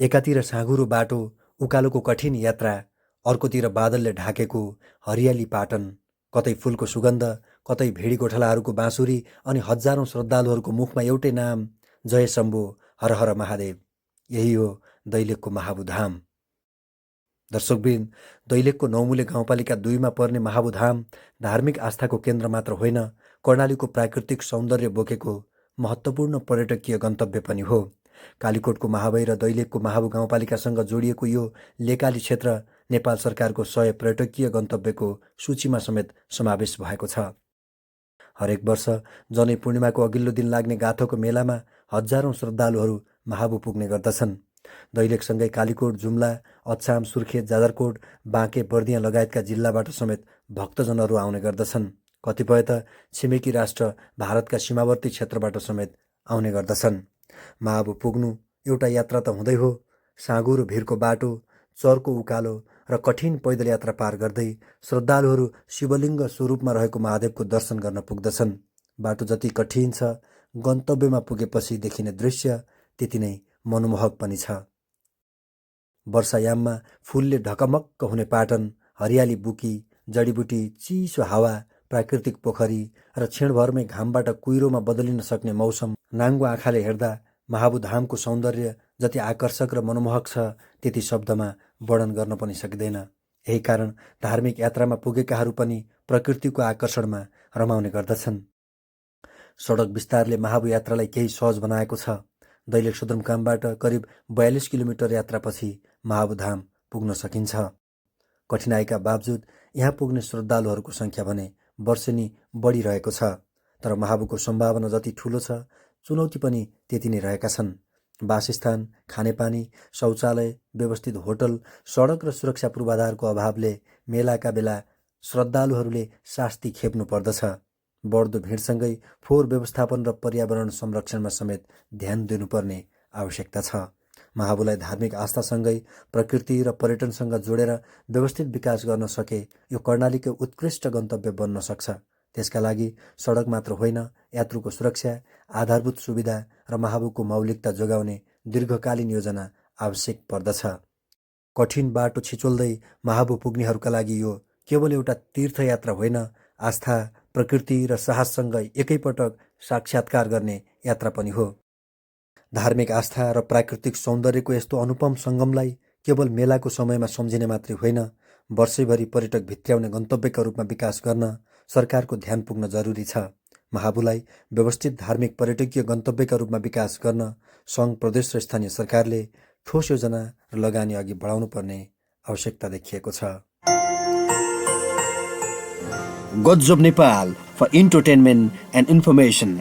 एकातिर साँघुरो बाटो, उकालोको कठिन यात्रा, अर्कोतिर बादलले ढाकेको हरियाली पाटन, कतै फूलको सुगन्ध, कतै भेडी गोठालाहरूको बाँसुरी अनि हजारौँ श्रद्धालुहरूको मुखमा एउटै नाम, जय शम्भो, हर हर महादेव। यही हो दैलेखको महाबुधाम। दर्शकवृन्द, दैलेखको नौमुले गाउँपालिका 2मा पर्ने महाबुधाम धार्मिक आस्थाको केन्द्र मात्र होइन, कर्णालीको प्राकृतिक सौन्दर्य बोकेको महत्त्वपूर्ण पर्यटकीय गन्तव्य पनि हो। कालीकोटको महाबै र दैलेखको महाबु गाउँपालिकासँग जोडिएको यो लेकाली क्षेत्र नेपाल सरकारको 100 पर्यटकीय गन्तव्यको सूचीमा समेत समावेश भएको छ। हरेक वर्ष जनै पूर्णिमाको अघिल्लो दिन लाग्ने गाथोको मेलामा हजारौँ श्रद्धालुहरू महाबु पुग्ने गर्दछन्। दैलेखसँगै कालीकोट, जुम्ला, अछाम, सुर्खेत, जाजरकोट, बाँके, बर्दिया लगायतका जिल्लाबाट समेत भक्तजनहरू आउने गर्दछन्। कतिपय त छिमेकी राष्ट्र भारतका सीमावर्ती क्षेत्रबाट समेत आउने गर्दछन्। महाबु पुग्नु एउटा यात्रा त हुँदै हो, साँघुरो भिरको बाटो, चर्को उकालो र कठिन पैदल यात्रा पार गर्दै श्रद्धालुहरू शिवलिङ्ग स्वरूपमा रहेको महादेवको दर्शन गर्न पुग्दछन्। बाटो जति कठिन छ, गन्तव्यमा पुगेपछि देखिने दृश्य त्यति नै मनमोहक पनि छ। वर्षायाममा फूलले ढकमक्क हुने पाटन, हरियाली बुकी, जडीबुटी, चिसो हावा, प्राकृतिक पोखरी र क्षणभरमै घामबाट कुहिरोमा बदलिन सक्ने मौसम, नाङ्गो आँखाले हेर्दा महाबुधामको सौन्दर्य जति आकर्षक र मनमोहक छ, त्यति शब्दमा वर्णन गर्न पनि सकिँदैन। यही कारण धार्मिक यात्रामा पुगेकाहरू पनि प्रकृतिको आकर्षणमा रमाउने गर्दछन्। सडक विस्तारले महाबु यात्रालाई केही सहज बनाएको छ। दैलेख सदरमुकामबाट करिब 42 किलोमिटर यात्रापछि महाबुधाम पुग्न सकिन्छ। कठिनाइका बावजुद यहाँ पुग्ने श्रद्धालुहरूको सङ्ख्या भने वर्षेनी बढिरहेको छ। तर महाबुको सम्भावना जति ठुलो छ, चुनौती पनि त्यति नै रहेका छन्। वासस्थान, खानेपानी, शौचालय, व्यवस्थित होटल, सडक र सुरक्षा पूर्वाधारको अभावले मेलाका बेला श्रद्धालुहरूले शास्ति खेप्नु पर्दछ। बढ्दो भिडसँगै फोहोर व्यवस्थापन र पर्यावरण संरक्षणमा समेत ध्यान दिनुपर्ने आवश्यकता छ। महाबुलाई धार्मिक आस्थासँगै प्रकृति र पर्यटनसँग जोडेर व्यवस्थित विकास गर्न सके यो कर्णालीको उत्कृष्ट गन्तव्य बन्न सक्छ। त्यसका लागि सडक मात्र होइन, यात्रुको सुरक्षा, आधारभूत सुविधा र महाबुको मौलिकता जोगाउने दीर्घकालीन योजना आवश्यक पर्दछ। कठिन बाटो छिचोल्दै महाबु पुग्नेहरूका लागि यो केवल एउटा तीर्थयात्रा होइन, आस्था, प्रकृति र साहससँग एकैपटक साक्षात्कार गर्ने यात्रा पनि हो। धार्मिक आस्था र प्राकृतिक सौन्दर्यको यस्तो अनुपम सङ्गमलाई केवल मेलाको समयमा सम्झिने मात्रै होइन, वर्षैभरि पर्यटक भित्र्याउने गन्तव्यका रूपमा विकास गर्न सरकारको ध्यान पुग्न जरुरी छ। महाबुलाई व्यवस्थित धार्मिक पर्यटकीय गन्तव्यका रूपमा विकास गर्न सङ्घ, प्रदेश र स्थानीय सरकारले ठोस योजना र लगानी अघि बढाउनु पर्ने आवश्यकता देखिएको छ। Gods of Nepal for entertainment and information.